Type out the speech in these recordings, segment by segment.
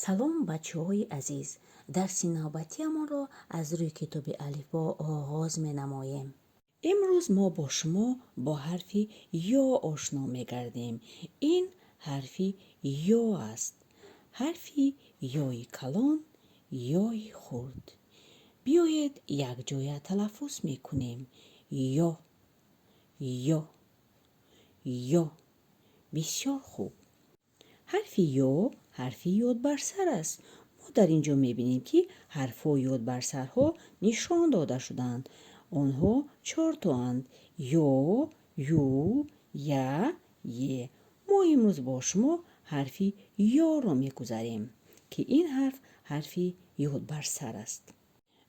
Салом, бачаҳои азиз! Дарси навбатиамонро аз рӯи китоби алифбо оғоз менамоем. Имрӯз мо бо шумо бо ҳарфи ё ошно мегардем. Ин ҳарфи ё аст. Ҳарфи ёи калон, ёи хурд. Биёед, якҷоя талаффуз мекунем: ё, ё, ё. Бисёр хуб. Ҳарфи ё ҳарфи ёдбарсар аст. Мо дар ин ҷо мебинем, ки ҳарфҳои ёдбарсарҳо нишон дода шудаанд. Онҳо чортоанд: ё, ю, я, е. Мо имрӯз бо шумо ҳарфи ёро мегузарем, ки ин ҳарф ҳарфи ёдбарсар аст.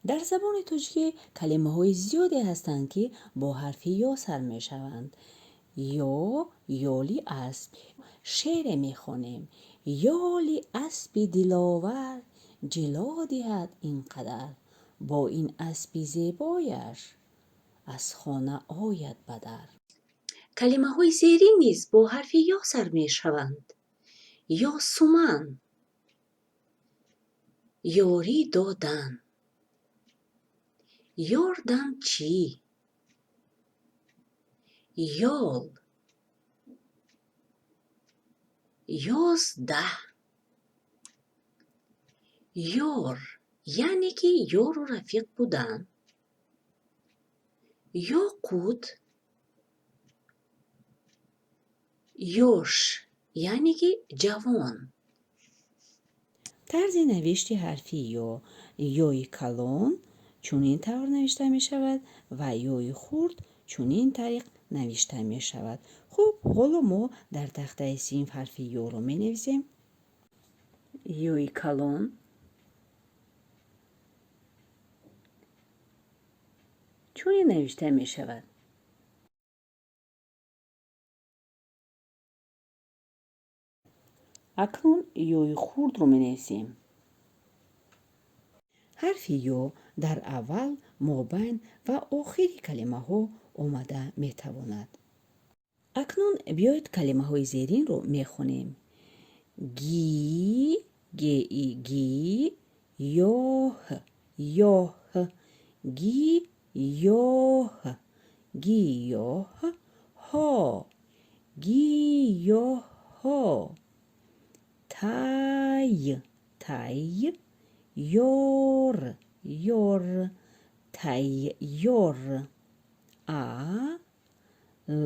Дар забони тоҷикӣ калимаҳои зиёде ҳастанд, ки бо ҳарфи ё сар мешаванд. Ё, ёли асп. Шеъре мехонем: ёли аспи диловар ҷило диҳад ин қадар, бо ин аспи зебояш аз хона ояд ба дар. Калимаҳои зерин низ бо ҳарфи ё сар мешаванд: ёсуман, ёрӣ додан, ёрдамчӣ, ёл, 11, ёр, яъне ки ёру рафиқ будан, ёқут, ёш, яъне ки ҷавон. Тарзи навишти ҳарфи ё: ёи калон чунин тавр навишта мешавад ва ёи хурд чунин тариқ навишта мешавад. Хуб, ҳоло мо дар тахтаи синф ҳарфи ёро менависем. Ёи калон чунин навишта мешавад. Акнун ёи хурдро менависем. Ҳарфи ё дар аввал, мобайн ва охири калимаҳо омада метавонад. Акнун биёед, калимаҳои зеринро мехонем: ги, геи, ги, ёҳ, ёҳ, гиёҳ, гиёҳ, ҳо, гиёҳҳо, тай, тай, ёр, ёр, тайёр, а,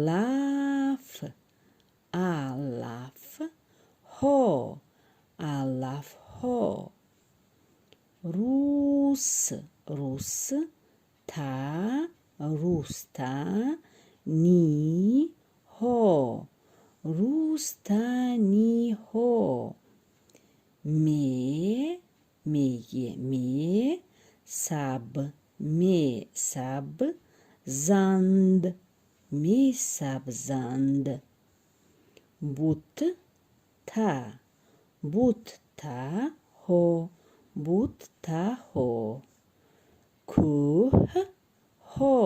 лаф, алаф, ҳо, алафҳо, рус, рус, та, руста, ни, ҳо, рустаниҳо, ме, мее, ме, саб, месаб, занд, месабзанд, бут, та, буттаҳо, буттаҳо, кӯҳ-ҳо,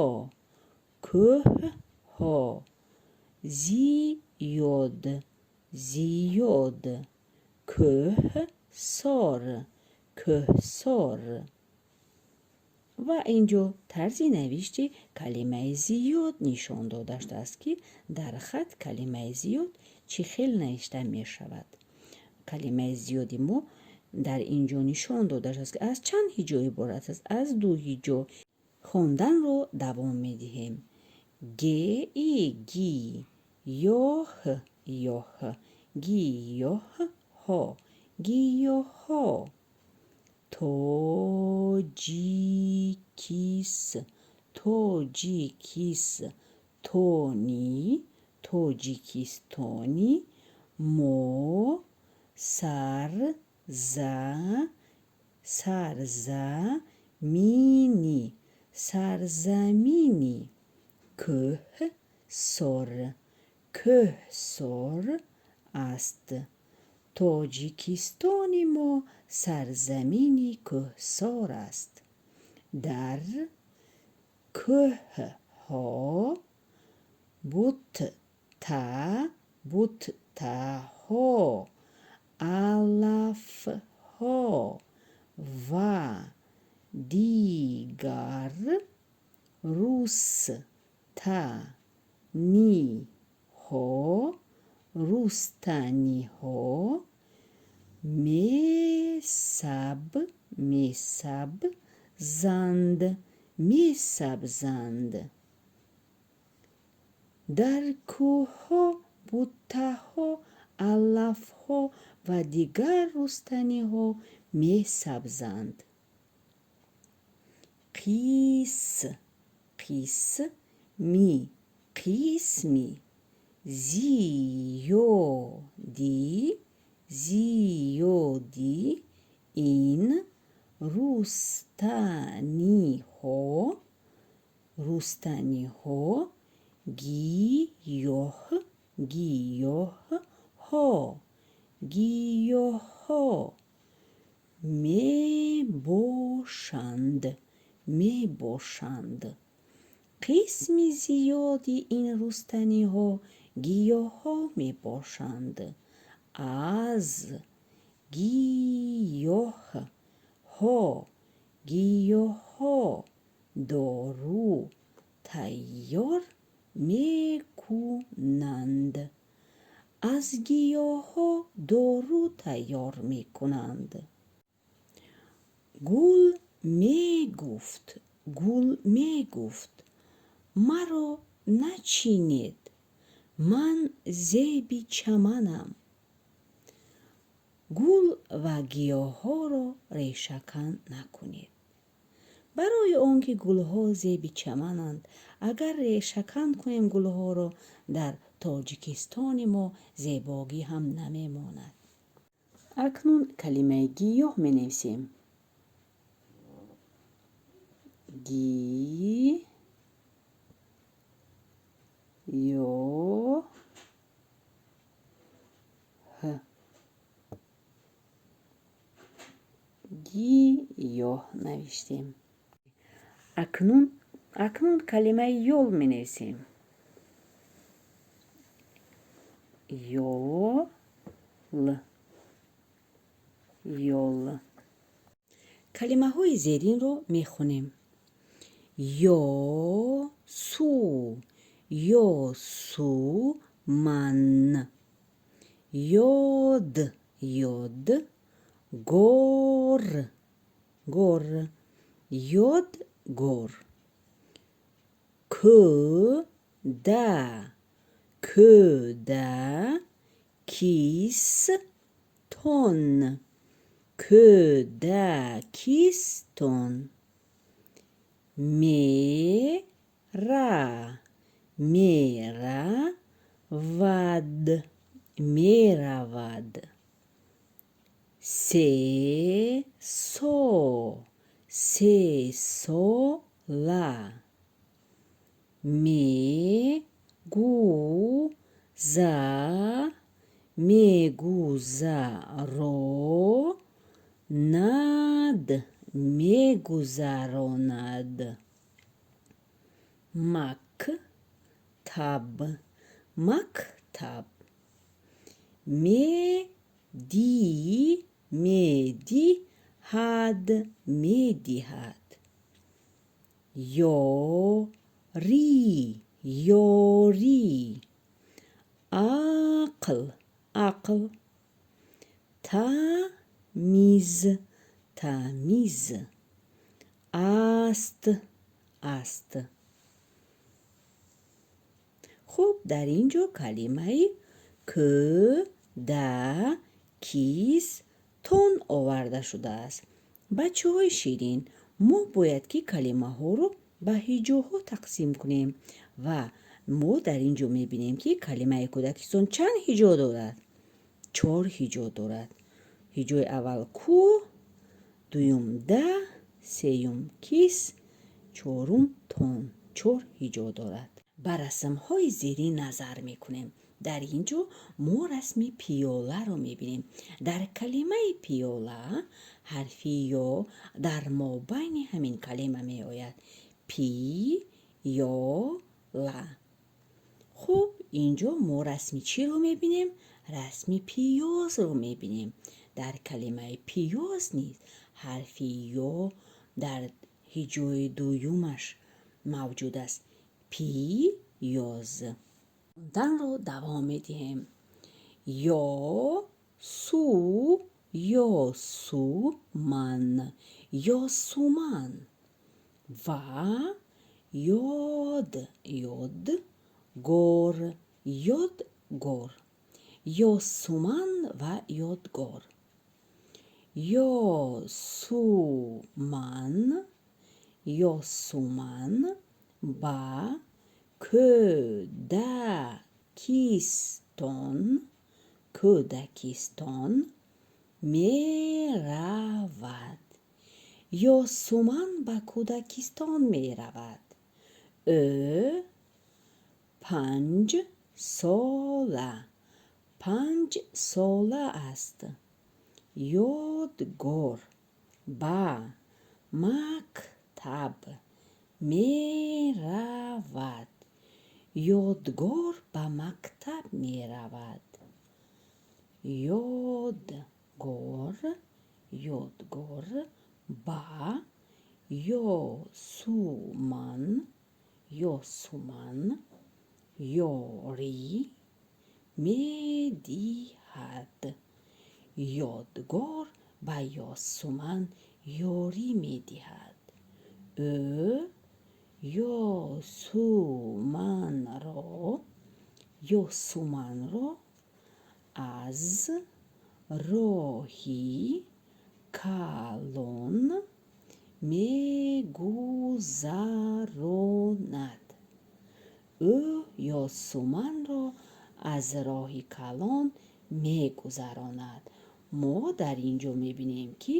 кӯҳҳо, зиёд, зиёд, кӯҳсор, кӯҳсор. Ва ин ҷо тарзи навишти калимаи зиёд нишон дода шудааст, ки дар хат калимаи зиёд чӣ хел навишта мешавад. Калимаи зиёди мо дар ин ҷо нишон дода шудааст, ки аз чанд ҳиҷо иборат аст: аз ду ҳиҷо. Хонданро давом медиҳем: ге, и, ги, ёҳ, ёҳ, гиёҳ, ҳо, гиёҳҳо, тоҷикис, тоҷикис, тони, тоҷикистони, мо, сар, за, сарзамини, сарзамини, кӯҳсор, кӯҳсор аст. Тоҷикистони мо сарзамини кӯҳсор аст. Дар кӯҳҳо бутта, буттаҳо, алафҳо. Рус та ни ҳо, рустаниҳо месаб, месабзанд, месабзанд. Дар кӯҳҳо буттаҳо, алафҳо ва дигар рустаниҳо месабзанд. Қис, қисми, қисми зиёди, зиёди ин рустаниҳо, рустаниҳо гиёҳ, гиёҳҳо, гиёҳҳо мебошанд, мебошанд. Қисми зиёди ин рустаниҳо гиёҳҳо мебошанд. Аз гиёҳҳо, гиёҳҳо дору тайёр мекунанд. Аз гиёҳҳо дору тайёр мекунанд. Гул мегуфт, гул мегуфт: «Маро начинед, ман зеби чаманам». Гул ва гиёҳҳоро решакан накунед. Барои он ки гулҳо зеби чамананд, агар решакан кунем гулҳоро, дар Тоҷикистони мо зебогӣ ҳам намемонад. Акнун калимаи гиёҳ менависем. Ги ё ҳ, гиёҳ навиштем. Акнун, акнун калимаи ёл менависем. Ёл, ёл. Калимаҳои зеринро мехонем: ёсу, ёсуман, ёд, ёд, гор, гор, ёд, гор, кӯда, кӯда, кис тон, кӯдакистон, мера, меравад, меравад, се со, сесола, мегуза, мегузаронад, мегузаронад, мактаб, мактаб, меди, медиҳад, медиҳад, ёрӣ, ёрӣ, ақл, ақл, тамиз, тамиз, аст, аст. Хуб, дар ин ҷо калимаи кӯдакистон оварда шудааст. Бачаҳои ширин, мо бояд ки калимаҳоро ба ҳиҷоҳо тақсим кунем ва мо дар ин ҷо мебинем, ки калимаи кӯдакистон чанд ҳиҷо дорад? Чор ҳиҷо дорад. Ҳиҷои аввал ку, дуюм да, сеюм кис, чорум тон. Чор ҳиҷо дорад. Ба расмҳои зерин назар мекунем. Дар ин ҷо мо расми пиёларо мебинем. Дар калимаи пиёла ҳарфи ё дар мобайни ҳамин калима меояд. Пи ё ла. Хуб, ин ҷо мо расми чиро мебинем? Расми пиёзро мебинем. Дар калимаи пиёз низ ҳарфи ё дар ҳиҷои дуюмаш мавҷуд аст. Пиёз. Хонданро давом медиҳем. Ё су Ёсуман, Ёсуман ва ёд Ёдгор, Ёдгор. Ёсуман ва Ёдгор. Ёсуман, Ёсуман ба кӯдакистон меравад. Ёсуман ба кӯдакистон меравад. Ӯ 5 сола, 5 сола аст. Ёдгор ба мактаб меравад. Ёдгор ба мактаб меравад. Ёдгор, Ёдгор ба Ёсуман, Ёсуман ёрӣ медиҳад. Ёдгор ба Ёсуман ёрӣ медиҳад. Ӯ Ёсуманро, Ёсуманро аз роҳи калон мегузаронад. Ӯ Ёсуманро аз роҳи калон мегузаронад. Мо дар ин ҷо мебинем, ки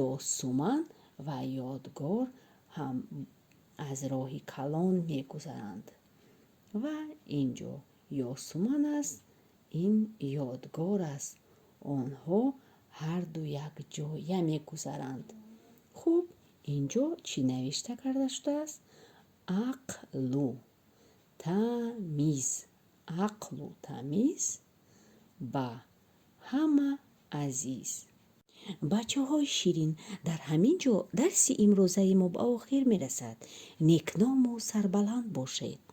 Ёсуман ва Ёдгор ҳам аз роҳи калон мегузаранд. Ва ин ҷо Ёсуман аст, ин Ёдгор аст. Онҳо ҳарду якҷоя мегузаранд. Хуб, ин ҷо чӣ навишта карда шудааст? Ақлу тамиз, ақлу тамиз ба ҳама азиз. Бачаҳои ширин, дар ҳамин ҷо дарси имрӯзаи мо ба охир мерасад. Некному сарбаланд бошед.